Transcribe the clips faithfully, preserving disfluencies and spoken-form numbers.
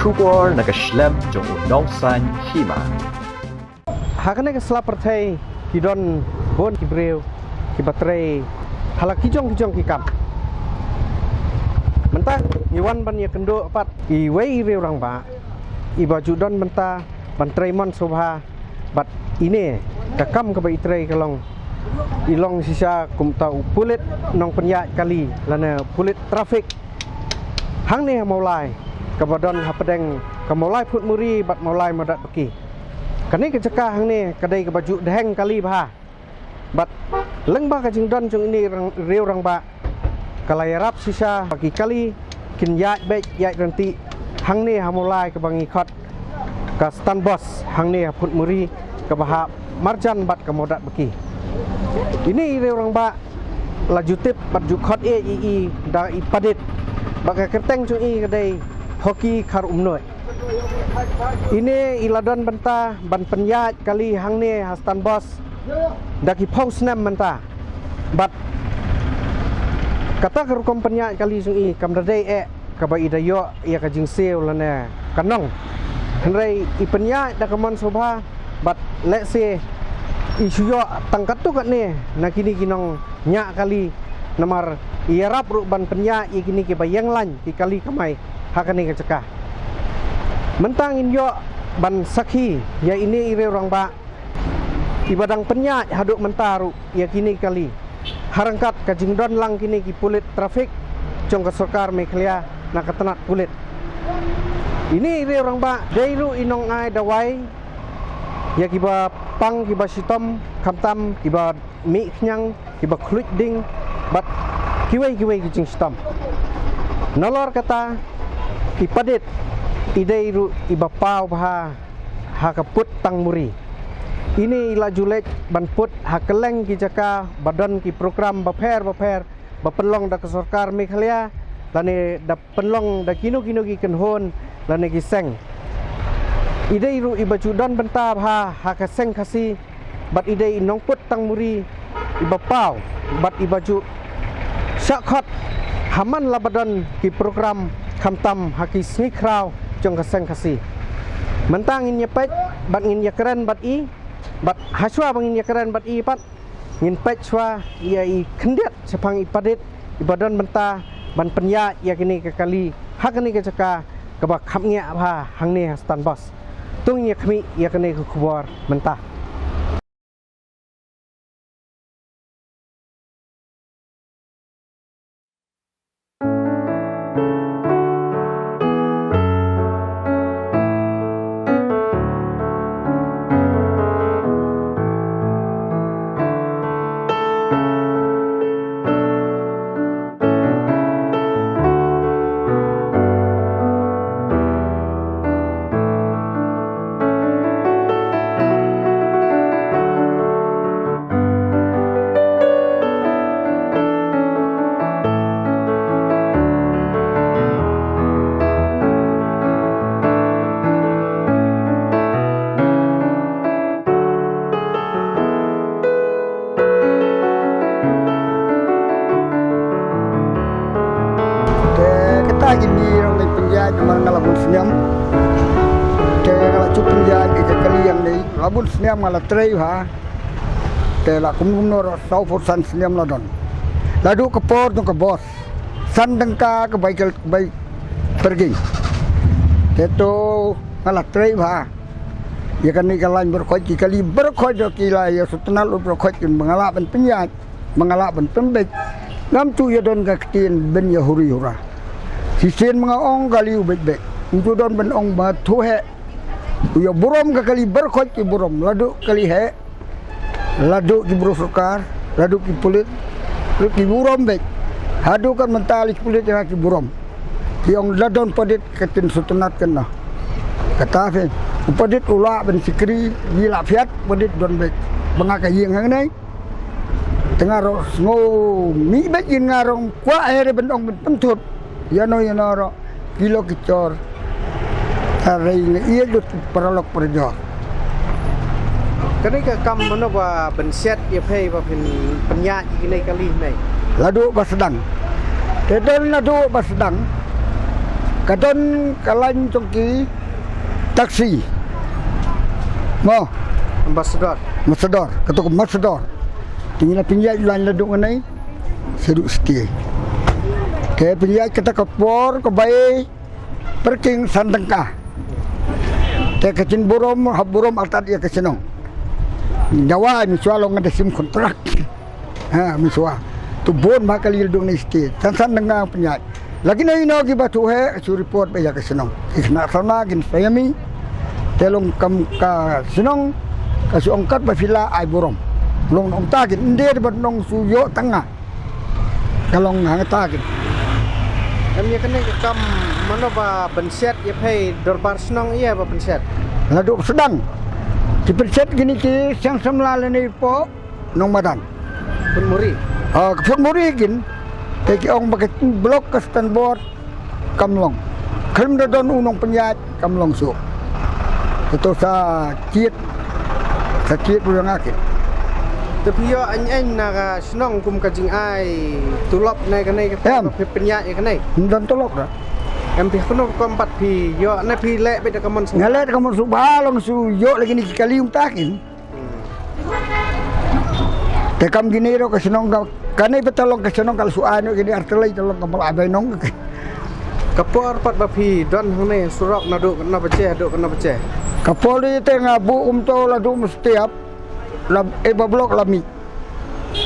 Khubor na ka shlem jong u nongsan hima. Ha kane ka sla pyrthei ki don bun ki briew kiba trei ha la ki jong ki jong ki kam. Mynta ngi wan ban ïakynduh pat iwei i riew rangbah iba ju don bynta ban trei mon sngewbha bad ine ka kam kaba i trei ka long, i long shisha kum uta u pulit nongpynïaid kali lane pulit traffic hangne ha Mawlai, kaba don hapdeng ka Mawlai Phutmuri bad Mawlai Mawdatbaki. Kane ka jaka hangne ka dei kaba ju dheng kali bha. Bad lyngba ka jingdon jong ine i rang, riew rangbah ka la ïarap shisha ba ki kali kin ïaid beit ïaid ryntih hangne ha Mawlai kaba ngi khot ka stand bus hangne ha Phutmuri kaba hap marjan bad ka Mawdatbaki. Ine i riew rangbah la ju tip bad ju khot ïa i, i da i Padit. Bad ka kyrteng jong i ka dei Hoki Khar Umnoi. Ine i la don bynta ban pynïaid kali hangne ha stand bus da ki phew snem mynta. Bad kata ka rukom pynïaid kali jong i kam da dei eh kaba i da ïoh ïa ka jingsiew lane ka nong. Hynrei i pynïaid da ka mon sngewbha bad lehse i shu ïoh tang katto katne na kine ki nongñiah kali namar i ïarap ruh ban pynïaid ïa kine kiba ïeng lain ki kali kamai ha kane ka jaka. Mynta ngin ïoh ban sakhi ïa ine i riew rangbah iba dang pynïaid haduh mynta ruh ïa kine ki kali ha ryngkat ka jingdon lang kine ki pulit traffic jong ka sorkar Meghalaya na ka tnat pulit. Ine i riew rangbah dei ruh i nongai dawai ïa kiba pang kiba shitom khamtam kiba mih khñiang kiba khluit ding bad kiwei kiwei ki jingshitom. Nalor kata i Padit i dei ruh iba paw bha ha ka put tang muri. Ine i la ju leit ban put ha kylleng ki jaka ba don ki program bapher bapher ba pynlong da ka sorkar Meghalaya lane da pynlong da kino kino ki kynhun lane ki seng. I dei ruh iba ju don bynta bha ha ka seng Khasi bad i dei i nongput tang muri iba paw bad iba ju shah khot ha man la ba don ki program khamtam ha ki sngi khraw jong ka seng Khasi. Mynta ngin ïa peit bad ngin ïa kren bad i bad hashwa ba ngin ïa kren bad i pat ngin peit shuwa ïa i khyndiat shaphang i Padit iba don bynta ban pynïaid ïa kane ka kali ha kane ka jaka kaba khapngiah bha hangne ha stand bus. To ngin ïa khmih ïa kane ka khubor mynta. Te kata kine ki rong ngi pynïaid namar nga la bun snem. Te nga la shu pynïaid ïa ka kali hangne la bun snem nga la trei bha. Te la kum kumno ruh saw phew san snem la don. La duh ka por jong ka bos san tyngka ka bai ka bai pyrging. Te to nga la trei bha. Ïa kane ka lain baroh khoit ki kali baroh khoit ruh ki la ïa sngewtynnat lut baroh khoit kin ba nga lah ban pynïaid ba nga lah ban pynbeit. Ngam ju ïa don ka ktien ban ïa huri hura. Shisien ba nga ong kali u beit beit. Ngam ju don ban ong ba thuh heh. U ïa burom ka kali baroh khoit ki burom la duh kali heh. La duh ki briew sorkar, la duh ki pulit, la duh ki burom beit. Haduh kat mynta la ki pulit ïa ki burom. Ki ong la don Padit ka tin sngewtynnat kano. Kata phi u Padit u lah ban sikri, ïa la phiat Padit don beit. Ba nga ka ïing hangne. Te nga ruh sngew mih beit ïa nga ruh kwah ïa re ban ong ban pynthut. Ïa no ïa no ruh. Kilo ki chor. Hynrei nga ïeit lut paralok parajor. Kane ka kam mano ba ban siat ïa phi ba phin pynïaid ïa kine kali mei? La duh ba sdang. Te don la duh ba sdang. Ka don ka lain jong ki taxi. Mo. Ambassador. Ambassador. Kato ka ambassador. Te ngi la pynïaid lain la duk nganai. Sa duk stia. Te pynïaid kata ka por ka bai parking san tyngka. Te ka jingburom, hap burom artat ïa ka shnong. Dawa mi shuwa long nga da sim kontrak. Ha, mi shuwa. Tu bun ba ka lil dung ni sti. San san dang nga pynïaid. Lagi na ino ki ba tu he, su report ba ïa ka shnong. Is na sana gin sayami. Te long kam ka shnong, ka shu ong kat ba phi la ai burom. Long nong ta gin, ndir ba nong su yo tanga. Ka long hang ta gin. Em ïa kane ka kam mano ba pynshet ïa phi dorbar shnong ïa ba pynshet. La duk sdang. Ki pynshet gini ki siang samla lane po. Nongmadan. Pun Muri. Ah, ka Pun Muri kin. Te ki ong ba ka blok ka stand board kam long. Khlem da don u nongpynïaid kam long shuh. Te to sa kiet. Sa kiet u nga kin. Te phi ïoh ain ain na ka shnong kum ka jingai tulop ne kane ka. Em. Phi pynïaid ïa kane. Don tulop da. Em phi kano rukom pat phi ïoh ne phi leh beit da ka mon sngewbha. Nga leh da ka mon sngewbha long shu ïoh lagi ni ki kali um ta kin. Te kam kine ruh ka shnong ka, kane pat ka long ka shnong ka la shu ai noh kine ar tylli ka long ka mala bai nong. Ka por pat ba phi don hangne surok naduh kane baje haduh kane baje. Ka por ri te nga buh kumto la duh mestiap la e ba blok la mih.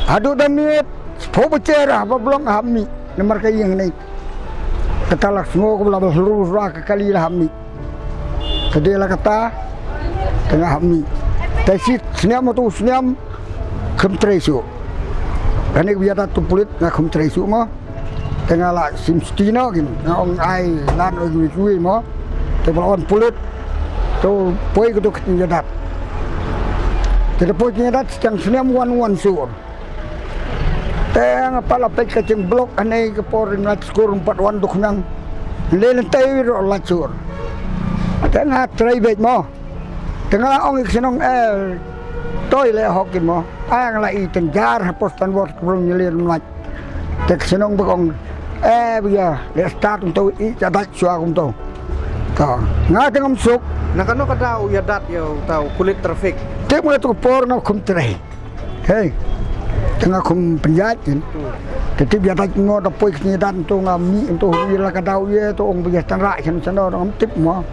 Haduh da miet pho baje ra ba blok hap mih. Namar ka ïing ne. Kata la sngew ka la ba hlu ra ka kali la hap mih. Te dei la kata, te nga hap mih. Te shi snem ma tu snem, kham trei shuh. Kane ka ïadat tu pulit nga kham trei shuh mo. Te nga la sim sti noh kin, nga ong ai lan oi wi wi mo. Te ba la wan pulit, tu poi ka tu ka ïadat. Te da poi ka ïadat, shi tang snem wan wan shuh. Te nga pat la peit ka jingblok hangne ka por rim lait skur ym pat wan duk nang. Le lynti ruh lait skur. Te nga trei beit mo. Te nga la ong ïa ka shnong eh toi le hok kin mo. Ai nga la i tynjar ha por stand board ka por ym le rim lait. Te ka shnong ba ong eh bia le start ym to i ja dait shuwa kumto. To nga te ngam suk. Na kano ka daw ïadat ïa uta u pulit traffic. Te mo tu ka por nga khum trei. Hei. Te nga khum pynjait kin. Te tip ïa dait mo da poi kin dan to nga mih to hu la ka daw ïa to ong ba ïa tang ra kin sano ngam tip mo.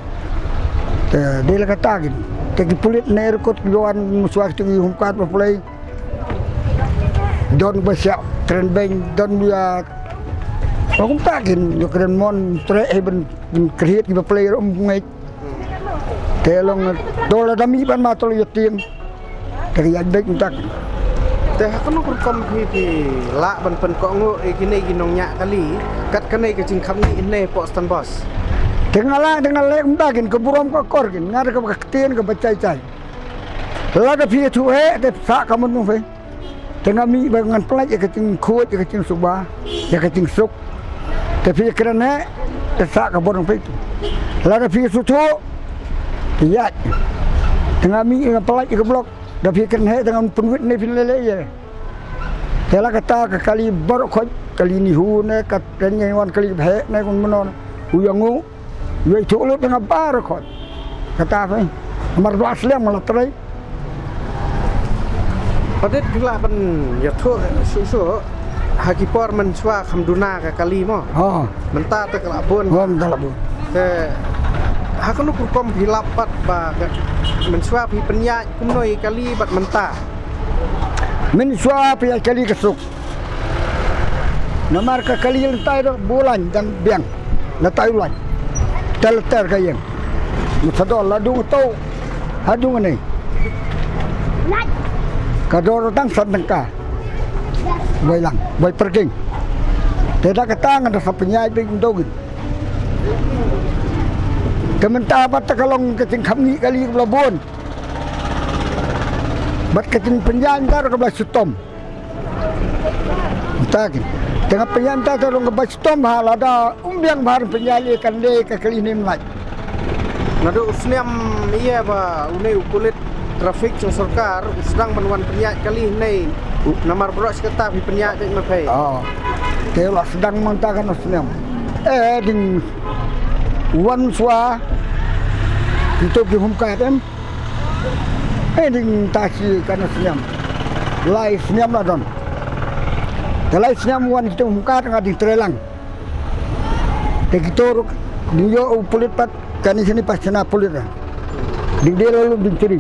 Te dei la kata kin. Te ki pulit ne ruh kot ki wan shuwa ki hum kat ba pulai. Don ba siap kren beng don ïa. Ong ta kin ïa kren mon tre hei ban kriet ki ba pulai rum ngai. Te long to la da mih ban ma to la ïa tieng. Te ka ïaid beit mynta. Te ha kano ka rukom phi phi lah ban pynkohnguh ïa kine ki nongñiah kali kat kane ka jingkhapngiah ne poh stand boss. Te nga lah te nga leh mynta kin ka burom ka kor kin nga da ka ktien ka ba chai chai. Lada phi ïathuh heh te sah ka mon jong phi. Te nga mih ba ngan pynlait ïa ka jingkhuid ïa ka jingsuk ba ïa ka jingsuk. Te phi kren heh te sah ka bor jong phi. Lada phi suthuh te ïaid. Te nga mih ngan pynlait ïa ka blok. Da phi kren heh te ngan pynwit ne phin leh leh ïa. Te la kata ka kali baroh khoit kali ni hu ne ka kren ïa wan kali ba heh ne kun mynno u ïa ngu. Ïa ïathuh lut nga baroh khoit. Kata phi. Mar dua slem nga la trei. Padit phi lah ban ïathuh shuh shuh ha ki por mynshuwa kham duna ka kali mo. Ha. Mynta te ka la bun. Ha mynta la bun. Te ha kano ka rukom phi lap pat ba ka mynshuwa phi pynïaid kumno ïa kali bad mynta. Mynshuwa phi ïaid kali ka suk. Namar ka kali lyntai da bulan dang biang. Lyntai ulan. Ter ter ka ïeng. Masa dol la dung to. Ha dung ne. Ka dor tang san tangka. Bai lang, bai parking. Te da ka tang da sa pynïaid bing dogin. Te mynta bad ta ka long ka jingkhapngiah kali ka la bun. Bad ka jingpynïaid mynta ka la shitom. Mynta kin. Te nga pynïaid mynta ka long ka ba shitom ha lada um biang ba pynïaid ïa kane ka kali ne mlai. Naduh u snem ïa ba une u pulit traffic jong sorkar u sdang ban wan pynïaid kali ne. Namar baroh shi katta phi pynïaid beit ma phi. Oh. Te u la sdang mynta kan u snem. Eh ding Wan shuwa kito ki home guard em. Hynrei ta shi katno snem, lai snem la don. Te lai snem wan kito home guard nga dang trei lang. Te kito ruh dang ïoh u pulit pat, kane shane pat shane pulit. Dang die la lum dang trei.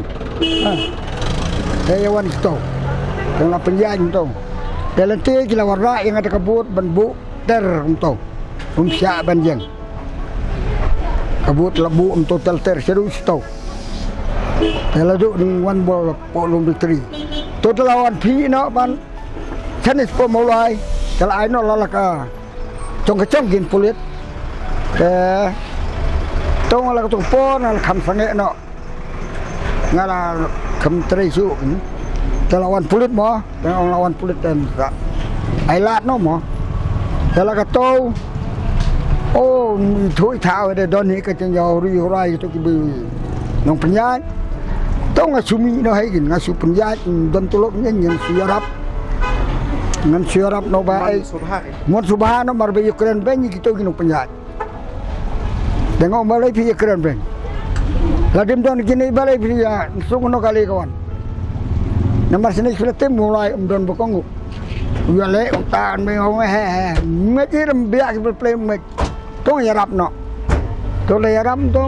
Te ïa wan kito, dang la pynïaid kito. Te lynti ki la wanrah ïa nga da ka vote ban buh ter kumto, um shah ban ïeng. Ka vote la buh kumto, ter ter shaduh shito. Te la duh dang wan bol poh lum dang trei. To te la wan phi noh ban shane sha Mawlai, te la ai noh la la ka chong ka chong kin pulit. Te to nga la ka tong por nga la kham sangeh noh. Nga la kham trei shuh. Te la wan pulit mo, te ong la wan pulit te ka ai lad noh mo. Te la ka to, o, i thui thaw de don hi ka chen jao ri rai to ki bi nongpynïaid. To nga shu mih noh hi kin, nga shu pynïaid, don tulop nyen ngan shu ïarap. Ngan shu ïarap noh ba ai. Mon shu bha noh mar ba ïa kren beiñ kito ki nongpynïaid. Te nga ong balei phi ïa kren beiñ? La dim don kine balei phi ïa sung noh kali ka wan. Namar shane shu la tim Mawlai um don ba kong u. U ïa leh u tan beiñ ong he he. Mej i rem biak ki plei mej. To nga ïarap noh. To la ïarap to.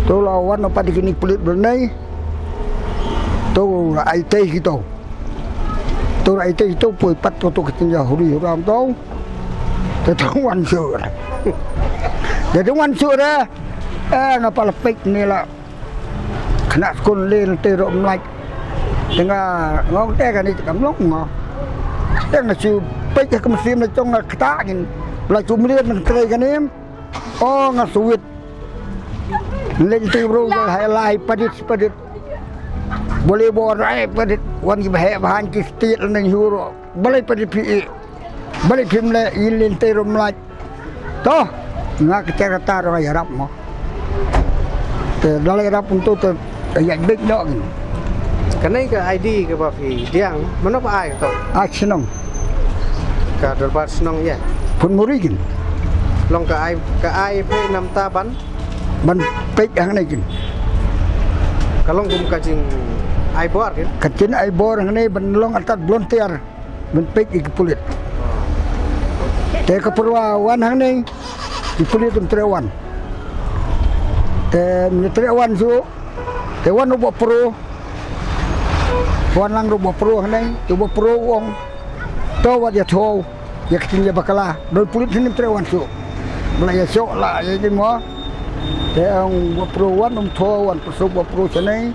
To la wan noh pat kine pulit bernei. To la ai tei kito. To la ai tei kito poi pat to to kitin ja huri huram to. Te to wan shuh. Te to wan shuh re. Eh, nga pala peit ne la. Khynnah skul leh te ruh mlait. Te nga ngong te kane te kam long nga. Te nga shu peit ha ka mynsiem la jong nga kata kin. La shu mlien nang trei kane. O nga shu wit. Leh te bro ba hai lai padit padit. Boleh bor ai padit. Wan ki ba heh ba han ki stit nang huro. Balei padit phi i. Balei phim leh i lynti ruh mlait. To nga kata kata ruh ïarap mo. Te da la ïarap kumto te ïa bit noh kin. Kane ka I D kaba phi diang mano ba ai to? Ai shnong. Ka dorbar shnong ïa. Pun muri kin. Long ka ai, ka ai phi namta ban? Ban peit hangne kin. Ka long kum ka jingai bor kin. Ka jingai bor hangne ban long artat volunteer. Ban peit ïa ki pulit. Te ka por ba wan hangne ki pulit um treh wan. Te um treh wan shuh. Te wan u Bah Pro. Wan lang u Bah Pro hangne, te u Bah Pro u ong. To wat ïathuh ïa ka jingïabakla. Don pulit hangne um treh wan shuh. Ba la ïashoh la ïa jingmo. Te ong u Bah Pro wan um thuh wan pyrshah u Bah Pro shane.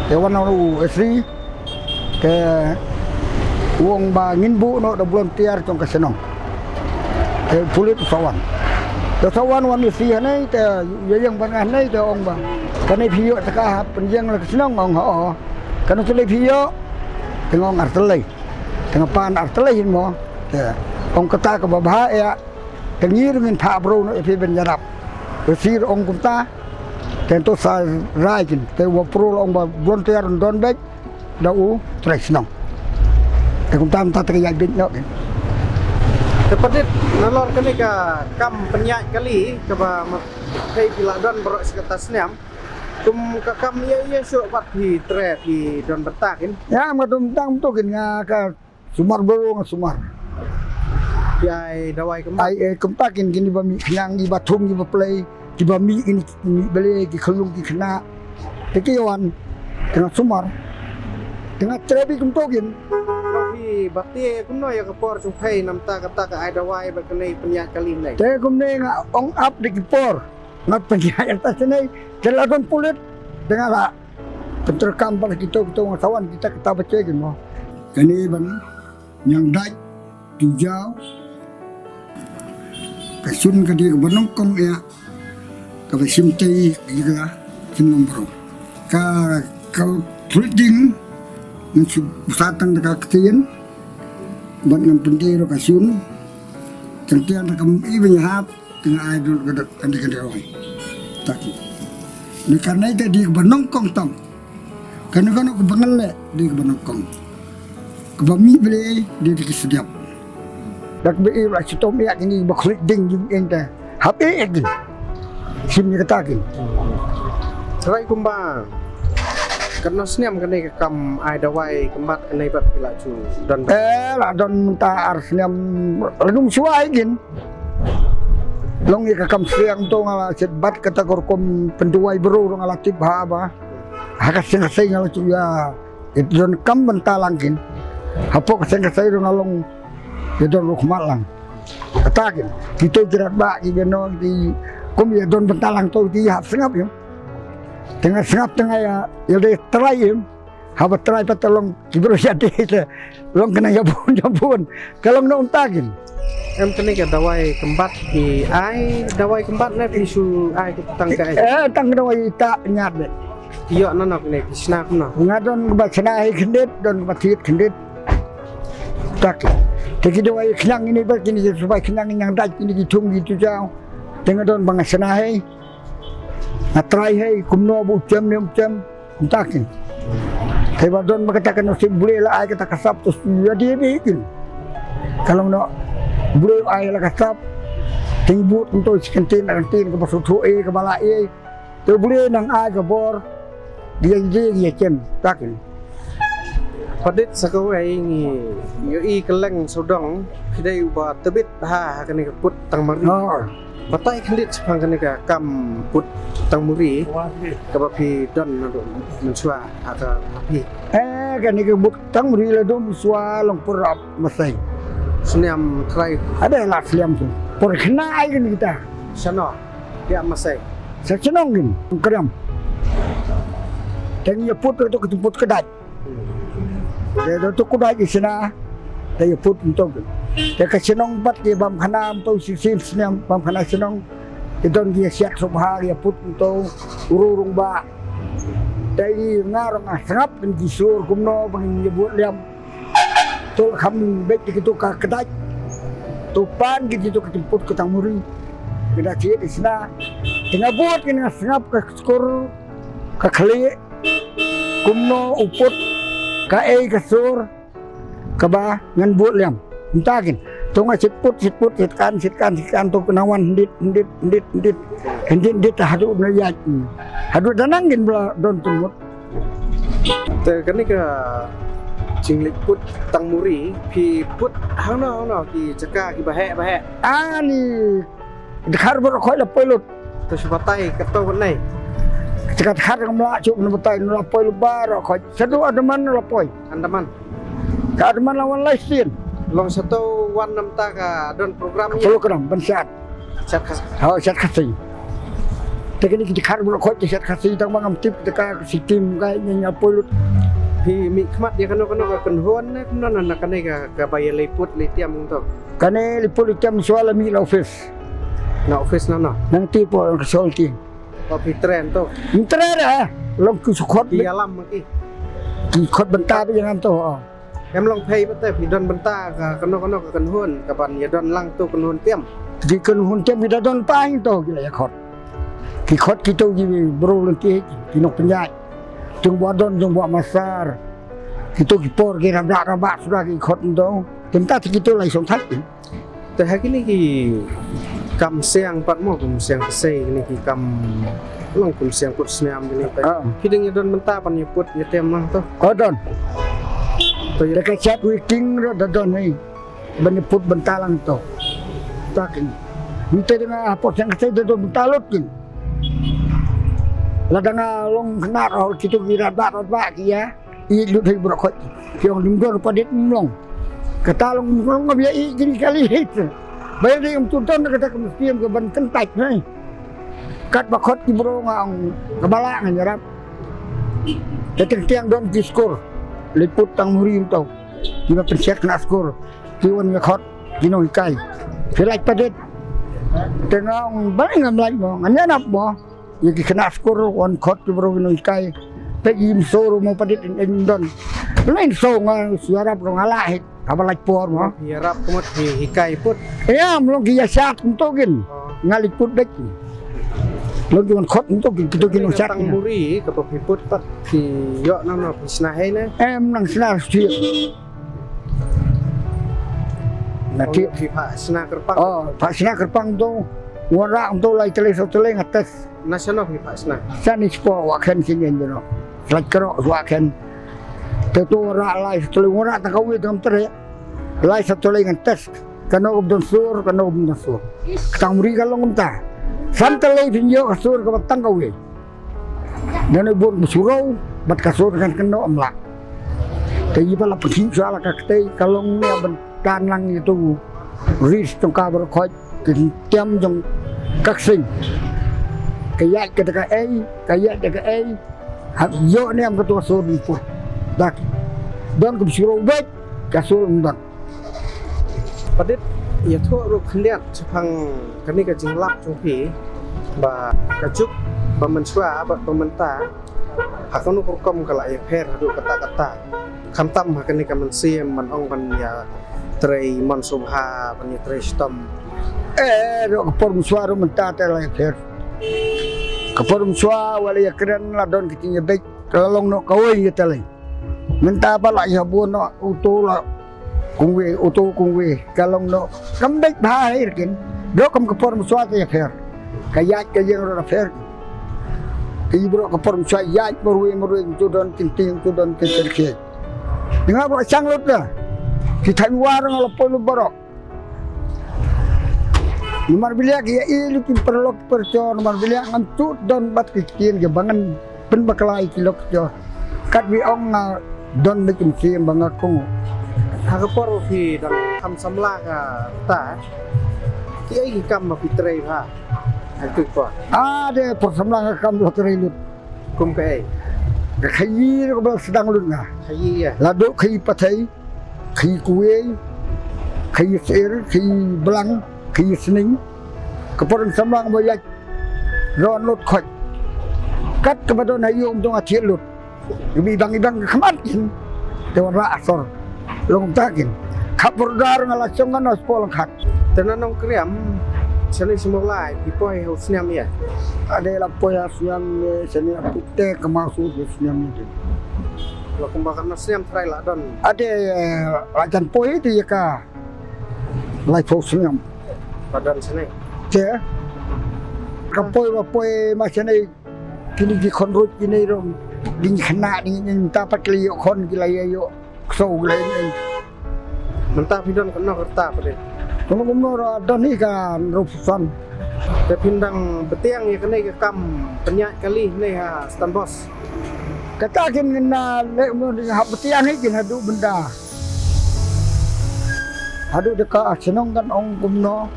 Te wan lang u S C. Te u ong ba ngin buh noh da volunteer jong ka shnong. Te pulit u sa wan. Te u sa wan wan u S C hangne te ïa ïeng bad nga hangne te ong ba kane phi ïoh jaka ha pynïeng la ka shnong, ong hooid. Kane u sa leh phi ïoh. Te nga ong ar tylli. Te nga pan ar tylli hin mo. Te ong kata kaba bha ïa. Te ngi ruh ngin phah bro noh ïa phi ban ïarap. U S C ruh ong kumta. Te to sa rai kin te u Bah Pro la ong ba volunteer don beit. Da u trai shnong. Te kumta mynta te ka ïaid beit noh kin. Te padit nalor kane ka kam pynïaid kali kaba ma phi phi la don baroh shi katta snem. Kum ka kam ïa ïa shuh pat phi treh phi don bynta kin. Ïa ma don bynta kumto kin nga ka sumar bro nga sumar. Phi ai dawai kumta. Ai, eh, kumta kin kine ba mih khñiang, kiba thung, kiba plei, kiba mih kine ki mih balei, ki khyllung ki khynnah. Te ki wan, te nga sumar. Te nga treh beit kumto kin. Phi bat te kumno ïa ka por jong phi namta kata ka ai dawai bad kane pynïaid kali ne. Te kumne nga ong ap da ki por. Nga pynïaid ïa ta shane, te la don pulit, te nga la pyntrei kam bad kito kito nga sa wan kita kita bache kin mo. Kane ban ñiang dait tu jaw. Ka shun ka dei kaba nyngkong ïa kaba shim tei ïa ka shnong baroh. Ka ka thulid ding ngan shu sa tang da ka ktien bad ngan pyndei ruh ka shun. Tang tang da ka i ban hap. Tang ai dul ka dak kan di kan di oi. Taki. Ni kan nai te di ba nyngkong tang. Kan kan ka ba ngal le di ba nyngkong. Ka ba mi ble di di ki sediap. Dak be i la chitom ïa kini ba khlit ding ding eng te. Hap e ek ding. Sim ïa kata kin. Trai kumba katno snem kane ka kam ai dawai kymbat kane pat ki la ju don? Eh, la don mynta ar snem. Lada ym shuwa kin. Long ïa ka kam siang to nga la shet bat kata ka rukom pynduwai bru nga la tip ha ba. Ha ka seng ka seng nga la tip ïa. Ïa don kam bynta lang kin. Hapoh ka seng ka seng nga long ïa don ruh khmat lang. Kata kin. Kito ki rat ba ki beno ki kum ïa don bynta lang to ki hap sngap ïa. Tengah sngap tengah ïa ïa dei trai ïa. Haba trai pat long ki bru ïa dei te long kena ïa bun ïa bun. Ka long na um ta kin. Em kane ka dawai kymbat ki ai dawai kymbat ne phi shu ai ki tang ka ai. Eh tang dawai ta nyat de. Ïoh na nok ne phi sna kumno? Nga don ba sna hi khyndiat don ba thied khyndiat. Tak. Te ki dawai khnang ini ba kini ki subai khnang yang dai kini ki thung ki tu jao. Te nga don ba nga sna hi. Nga trai hi kumno bu chem ne um chem. Ym ta kin. Te ba don ba kata ka nasib bule la ai kata ka sap tu ïa di di kin. Ka long no bule ai la ka sap. Ting but nto si kentin na kentin ka ba su thu e ka ba la e. Te bule nang ai ka bor. Dia dia dia chen ta kin. Padit sa kawei ngi ïohi ka leng sawdong ki dei uba tebit ha ha kane ka put tang mari. Oh. Batai khyndiat shaphang kane ka kam put tang muri kaba phi don naduh mynshuwa ha ka phi. Eh kane ka put tang muri la dum shuwa long pur ap masai. Snem trai. Ada la snem tu. Pur kena ai kane kita. Shano? Ïa masai. Sa chnong gin kriam. Teng ïa put tu ka put kedai. Te do tu kudai ki sna. Te ïa put ntok. Te ka chnong pat ki bam khana am pau si sin snem bam khana chnong. Ki don ki siat sop ha ïa put ntok. Uru rung ba. Te i ngar nga sngap kin ki sur kumno bang ïa but liam. Tu kham bek ki tu ka kedai. Tu pan ki tu ka timput ka tang muri. Kena cit isna. Tengah but kena sngap ka skur ka khlieh. Kumno u put ka ei ka sur kaba ngan buh liam. Mynta kin to nga sit put sit put sit kan sit kan sit kan to kena wan hndit hndit hndit hndit hndit hndit haduh na ïaid haduh danang kin bla don tymut. Te kane ka jingleit put tang muri phi put hangno hangno ki jaka kiba heh ba heh. Ani Dkhar baroh khoit la poi lut. To shu batai kato kan nai. Ka dkhar ka mla chuk na batai na la poi lut baroh khoit. Sadu Andaman na la poi. Andaman. Ka Andaman la wan lai sien. Long sato wan namta ka don program ni. Program ban shat. Shat khas. Ha shat khasi. Te kini ki dkhar baroh khoit shat khasi tang ba ngam tip te ka sitim ka nya nya poi lut. Phi mih khmat ïa kano kano ka kynhun ne kumno na kane ka ka ba ïa leit put leit tiam to. Kane leit put leit tiam shuwa la mih la office. Na office na na. Nang ti po ka sol ti. Ba phi tren to. Ym tren ah. Long ki shu khot. Ki ïalam ma ki. Ki khot bynta ba ïa ngam to. Em long phei ba te phi don bynta ka kano kano ka kynhun ka ban ïa don lang to kynhun tiam. Ki kynhun tiam ki da don pa ïa to ki la ïa khot. Ki khot ki to ki bro lynti ki nok pynjai. Jong ba don jong ba masar. Ki to ki por ki rabak rabak suda ki khot to. Tymta ki to lai song thak. Te ha kine ki kam siang pat mo kum siang psei kine ki kam long kum siang put snem kine pat. Ah. Ki dang ïa don mynta ban ïa put ïa tem lang to. Oh don. To ïa ka chat waiting ro da don ni. Ban ïa put bynta lang to. Ta kin. Mynta dang ha put siang psei da don bynta lut kin. La dang long kena ro kitu ki rat ba rat ba ki ïa. I lut hei bro khoi. Ki ong lim dor padit mlong. Kata long mlong ngam ïa i kini kali hit. Ba ïa dei ong tu don kata ka mesti ka ban kyntait hei. Kat ba khot ki bro nga ong ka bala nga nyarap. Te teng tiang don ki skur. Liput tang muri ym tau. Ki ba pynsiat kena skur. Ki wan ïa khot ki nong hikai. Ki lait padit. Te nga ong bala ngam lait mo nga nyanap mo. Ïa ki khynnah skur wan khot ki bro ki nong hikai. Peit ïa i msor mo padit in, in don. Lain so nga shu ïarap nga la hit. Haba lait por mo. Ïarap kumut hi, hikai put. Ïa mlong ki ïa shat kumto kin. Oh. Nga leit put beit. Long ki wan khot kumto kin kito kin nong shat. Tang muri kaba phi put pat ki ïoh na na phi sna hei na. Em nang sna shu. Na ti. Phi pha sna kyrpang. Oh, pha sna kyrpang to. Wanrah kumto lai tylli saw tylli nga test. Na shano phi phah sna? Shane shapoh Wahkhen shin ïa jino. Slait Kyrok Wahkhen. Te to wanrah lai saw tylli, wanrah tang kawei te ngam treh. Lai saw tylli ngan test. Kano kaba don sur, kano kaba don sur. Ka tang mri ka long kumta. San tylli phin ïoh ka sur kaba tang kawei. Ngan bun ba shu rau, bad ka sur kan kano amla. Te i ba la pynkhih shuwa la ka ktei, ka long ne ban tan lang ïa tu. Ris tong ka baroh khoit, kin tiam jong ka ksing. Ka ïaid ka da ka ei, ka ïaid da ka ei. Hap ïoh ne am ka tu ka sur ni pu. Dak. Don ka shu rau bad, ka sur ym don. Padit, ïathuh ruh khyndiat shaphang kane ka jinglap jong phi ba ka juk ba mynshuwa bad ba mynta ha kano ka rukom ka la ïapher haduh katta katta. Khamtam ha kane ka mynsiem ban ong ban ïatrei mon sngewbha ban ïatrei shitom. Eh, ruh ka por mynshuwa ruh mynta te la ïapher. Ka por mynshuwa wat la ïakren la don ka jingïabeit ka la long noh kawei ïa te lei. Mynta pat la ïa bun noh uto la kumwei, uto kumwei ka long noh. Kam beit bha hi ruh kin. Dok kam ka por mynshuwa te ïapher. Ka ïaid ka ïeng ruh la pher. Ka i baroh ka por mynshuwa ïaid marwei marwei, tu don kin tieng, tu don kin tieng. Nga baroh shang lut la. Ki thaiñ war nga la poi lut baroh. Namar beliah ïa i lut ki paralok parajor, namar beliah ngam shu don bad ki ktien kiba ngan pynbakla ïa ki lok jor. Kat ba ong nga don bad ki mynsiem ba nga kong. Ha ka por ba phi dang kham samla kata, kiei ki kam ba phi trei bha ha kata ka por? Ah, de por samla nga kam lo trei lut. Kum kaei? Ka khaïi ruh kaba sdang lut nga. Khaïi ïa? La duh khaïi pathai, khaïi kawei, khaïi syier, khaïi blang, khaïi sning. Ka por samla nga ba ïaid ron lut khoit. Kat kaba don ha ïew ym don ha thied lut. Ibang ibang ka khmat kin. Te wanrah asor. Long ta kin. Khap bordar nga la shong nga na spol khak. Te na Nongkriam shane sha Mawlai phi poi ha u sniam ïa? Ade la poi ha sniam ïa shane, ap te ka ma su sniam ïa. La kumba ka na sniam trai la don. Ade la jan poi te ïa ka. Lai poi sniam. Ba don shane. Te ka poi ba poi ma shane. Kine ki khon ruh kine ruh ding khynnah ding, ding ta pat ki la ïoh khon ki la ïoh ksew ki la ïoh. Mynta phi don kano ka rta pat? Kumno kumno ruh don hi ka ruh phew san. Te phin dang btiang ïa kane ka kam pynïaid kali ne ha Stanbos? Kata kin ngin na leh kumno ding hap btiang hi kin haduh bynta. Haduh da ka shnong kan ong kumno,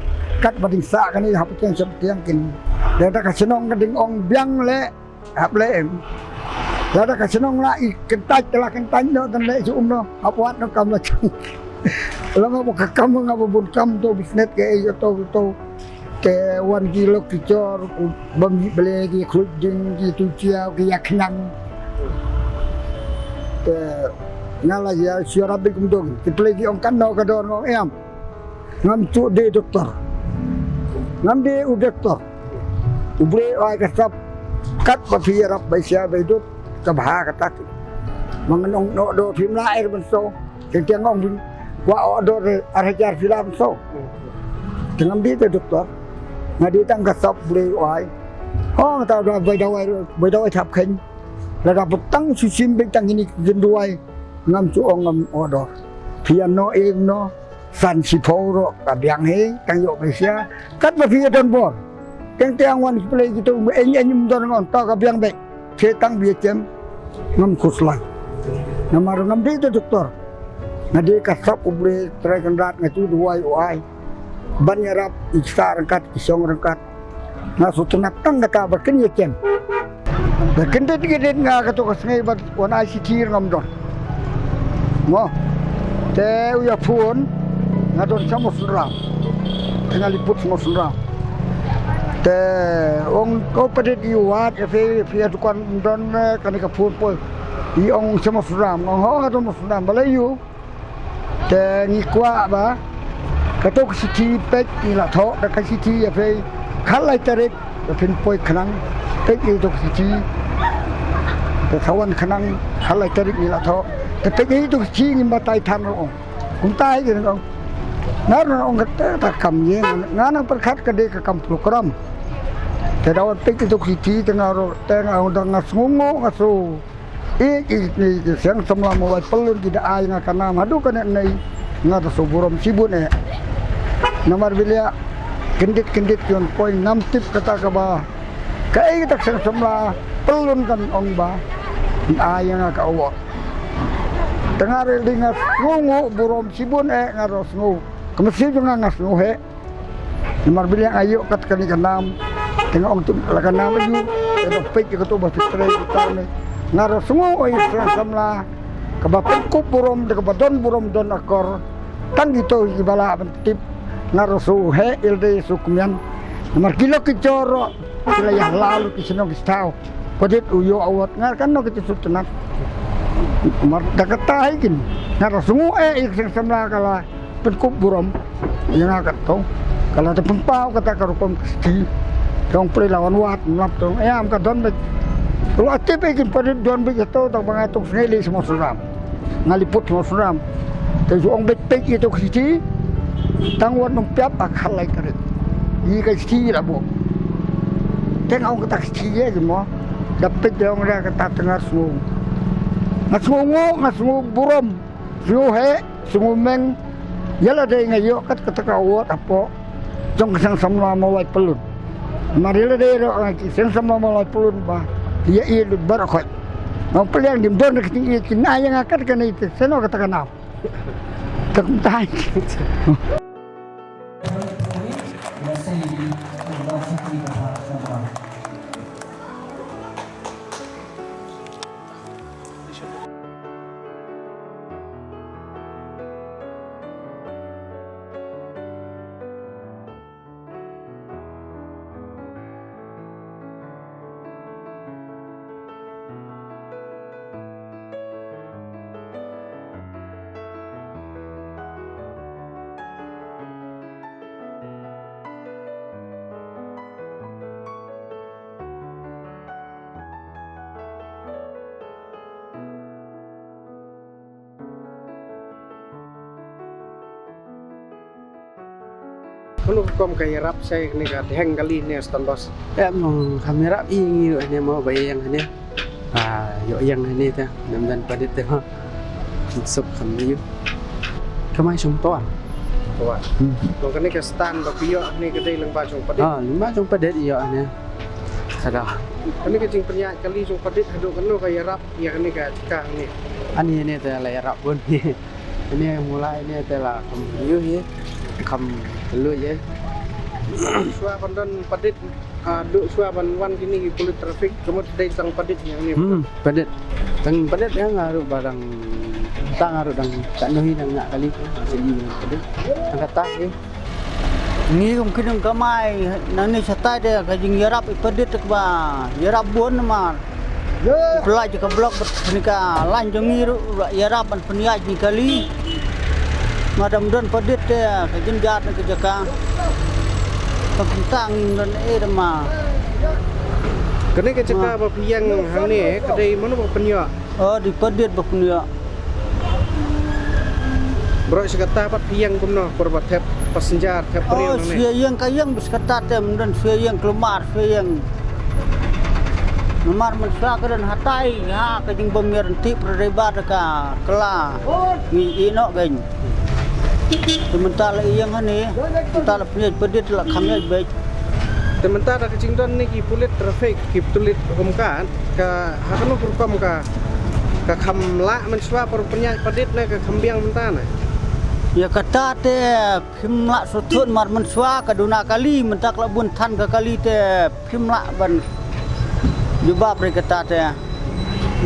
kat ba ding sah kane hap btiang sha btiang kin. Da ka shnong ka ding ong biang leh. Hap leh em. Lada ka shnong la i kyntait, la kyntait noh, tang leh shu um noh. Hap wad noh kam la chung. Long hap ka kam, nga ba bun kam to, business kaei to to. Te wan ki lok ki jor, bam ki ble, ki khluit ding, ki tu chia, ki ïa khnang. Te nga la ïa shu ïarap beit kumto. Ki ple ki ong kan noh ka dor, nga ong em. Ngam shu dei doktor. Ngam dei u doktor. U Blei u ai ka sap. Kat ba phi ïarap ba sia ba dut ka bha kata ki. Ma ngan ong noh dor phim lah er ban so. Teng teng ong phim kwah oh dor ar hajar phi lah ban so. Te ngam dei te doktor. Nga dei tang ka sap Blei u ai. Ong ta da bai dawai, bai dawai thap khein. Lada ba tang shu shim beit tang kine ki jingduwai. Ngam shu ong ngam oh dor. Phi ïa noh ïa noh. San shiphew ruh ka biang hi, tang ïoh pisa. Kat ba phi ïa don bor. Teng teng wan ki Blei kito, eng eng ym don ngon, to ka biang beit. Te tang ba ïa chem, ngam khuslai. Namar ngam dei te doktor. Nga dei ka sap U Blei Trai Kynrad, nga shu duwai u ai. Ban ïarap, i sah ryngkat, i shong ryngkat. Nga shu tynnat tang kata ba kin ïa chem. Ba kin dei kin dei nga kato ka sngi ba wan ai shithi ngam don. Mo. Te u ïa phone nga don sha Mawsynram. Te nga liput sha Mawsynram. Te ong ko Padit i wad ïa phi, phi ïa dukan don, eh, kane ka phone poi. I ong sha Mawsynram, ong ho nga don Mawsynram, balei ïa u? Te ngi kwah ba kato ka shithi peit ngi la thoh da ka shithi ïa phi khatlai tarik ba phin poi khnang, peit ïa ito ka shithi. Te sa wan khnang khatlai tarik ngi la thoh. Te peit ïa ito ka shithi ngim batai than ruh ong. Kumta hi ki ong. Nga ruh nga ong kata ka kam ïing, nga nang pyrkhat ka dei ka kam pulukram. Te da wan peit ïa tu ki ti te nga ruh te nga ong da nga sngewnguh nga sngew. I, i, i, i seng samla mawai pyllun ki da ai nga ka nam haduh kane nei nga da sngew burom shibun eh. Namar ba ïa kyndit kyndit ki wan poi nam tip kata kaba kaei kata ka seng samla pyllun kan ong ba ai nga ka award. Te nga ruh dei nga sngewnguh burom shibun eh nga ruh sngew. Ka mynsiem jong nga nga sngew heh. Namar ba ïa nga ïoh kat kane ka nam. Te nga ong tu la ka nam ïa u. Te da peit ïa katu ba tu trei kita ne. Nga ruh sngew oi seng samla. Kaba pynkup burom da kaba don burom don akor. Tang kito kiba lah ban tip. Nga ruh sngew heh ïa lade sngew kmen. Namar ki lok ki jor ruh ki la ïa lah lut ki shnong ki sthaw. Padit u ïoh award nga kan no ki sut tnat. Mar da kata hi kin. Nga ruh sngew eh ïa ka seng samla ka la pynkup burom ïa nga katto. Ka la da pynpaw kata ka rukom ka sti. Ka ong pyrshah la wan wad mlap to ïa ka don beit. Ruh ati beit kin padit don beit kato tang ba nga tuk sngew lei sma suram. Nga liput sma suram. Te ju ong beit peit ïa to ka sti. Tang wan nong piap ak halai ka rit. Ïa ka sti la bo. Te nga ong kata ka sti ïa ki mo. Da peit da ong da kata te nga sngew. Nga sngewnguh nga sngew burom. Sngew heh, sngew meng. Ïa lade nga ïoh kat kata ka award hapoh jong ka seng samla mawai pyllun. Mar ïa lade ruh nga ki seng samla mawai pyllun ba ïa i lut baroh khoit. Nga pyrshang dim don ka jingïeit kin ai ïa nga kat kane te seno kata ka nam. Te kumta. Mano rukom ka ïarap sa ïa kane ka dheng kali ne Stone Boss? Em, kham ïarap ïa ngi ruh ne mo ba ïeng ne. Ah, ïoh ïeng ne ta. Nam dan padit te mo. Suk kham ïoh. Kamai sum toan. Toan. Hmm. Long kane ka stand ba phi ïoh ne ka dei lyngba jong padit. Ah, lyngba jong padit ïoh ne. Kada. Kane ka jingpynïaid kali jong padit haduh kano ka ïarap ïa kane ka jaka ne. Ani ne te la ïarap bun. Ine mulai ine te la kham ïoh hi kham lui hi. Shuwa ban don padit, ah, duh shuwa ban wan kine ki pulit traffic, ka mut dei tang padit ïa ngi. Hmm, padit. Tang padit ïa nga ruh ba dang, tang nga ruh dang, tang noh hi dang nga kali ko, jadi padit. Tang kata hi. Ngi kum ki nongkamai nangne shatai te ka jingïarap i padit te kaba ïarap bun namar. Pynlait ka block bad kane ka lain jong ngi ruh ïarap ban pynïaid ngi kali. Nga dang don padit te ka jynjar ne ka jaka. Ka kumta ngim don ei te ma. Kane ka jaka ba phi ïeng hangne ka dei mano ba pynïoh? Oh, dei padit ba pynïoh. Baroh shi katta pat phi ïeng kumno, por ba thep passenger, thep briew. Oh, nangne. Shu ïeng ka ïeng bad shi katta te, ym don shu ïeng kulmar, shu ïeng. Namar mynshuwa ka don hatai, ha, ka jingbym ïarap tip, rei ba da ka kylla. Ngi ïeh noh kein. Te mynta la ïeng hangne, mynta la pynïaid padit la kham ïaid beit. Te mynta da ka jingdon ne ki pulit traffic, ki pulit hukum ka, ka ha kano ka rukom ka, ka kham lah mynshuwa por pynïaid padit ne ka kham biang mynta ne? Ïa kata te phim lah shuh tut mar mynshuwa ka duna kali, mynta ka la bun than ka kali te phim lah ban jubab ri kata te.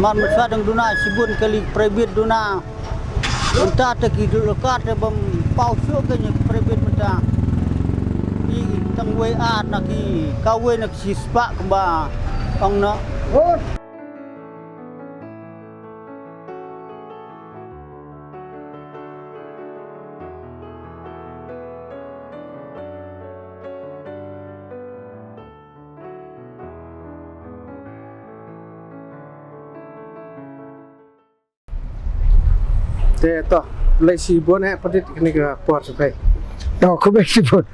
Mar mynshuwa dang duna shibun kali private duna. Mynta te ki dulkar te bym paw shuh ka ngi private mynta. Ki tang wei ar na ki kawei na ki shispah kumba ong na. Te to, lei shibun eh padit kane ka por shuh kai. To, khublei shibun.